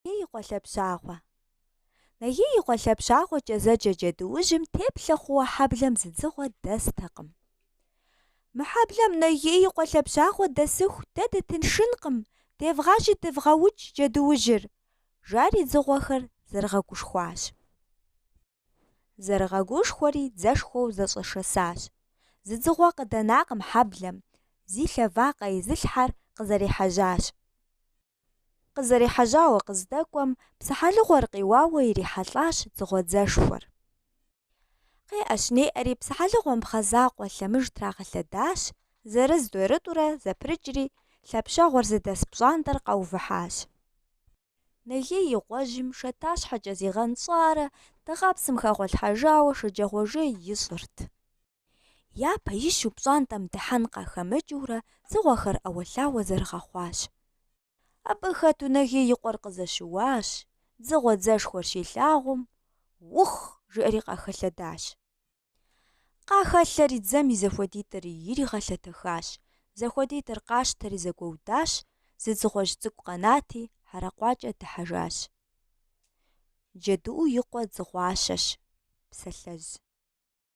Нэгей и къуэ Лъэпщагъуэ. Нэгей и къуэ Лъэпщагъуэкӏэ зэджэ джэдуужьым теплъэ хъууэ хьэблэм зы дзыгъуэ дэстэкъым. Мы хьэблэм Нэгей и къуэ Лъэпщагъуэ дэсыху дэ дытыншынкъым, девгъажьи дывгъэукӏ джэдуужьыр, жари дзыгъуэхэр зэрыгъэгушхуащ. Зэрыгъэгушхуэри дзэшхуэу зэщӏэшэсащ. Зы дзыгъуэ къыдэнакъым хьэблэм, зи лъэ вакъэ изылъхьэр къызэрехьэжьащ. Къызэрехьэжьауэ къыздэкӏуэм, псыхьэлыгъуэр къиуауэ ирихьэлӏащ дзыгъуэ дзэшхуэр. Къеӏэщ-неӏэри, псыхьэлыгъуэм пхъэ закъуэ лъэмыж трагъэлъэдащ, зырыз-тӏурытӏурэ зэпрыкӏри, Лъэпщэгъуэр зыдэс пщӏантӏэр къаувыхьащ. Нэгей и къуэжьым шатащхьэкӏэ зигъэнщӏарэ дыгъэпсым хэгъуэлъхьэжауэ шэджагъуэжей ищӏырт. Япэ ищу пщӏантӏэм дыхьэн къахэмыкӏыурэ дзыгъуэхэр ӏэуэлъауэ зэрыгъэхъуащ. Абы хэту Нэгей и къуэр къызэщыуащ, дзыгъуэ дзэшхуэр щилъагъум, Ухъ! жиӏэри къахэлъэдащ. Къахэлъэри дзэм и зэхуэдитӏыр иригъэлъэтэхащ, зэхуэдитӏыр къащтэри зэгуэудащ, зы дзыгъуэжь цӏыкӏу къэнати, хьэрэкъуакӏэ дыхьэжащ. Джэду и къуэ дзыгъуащэщ. Псалъэжь.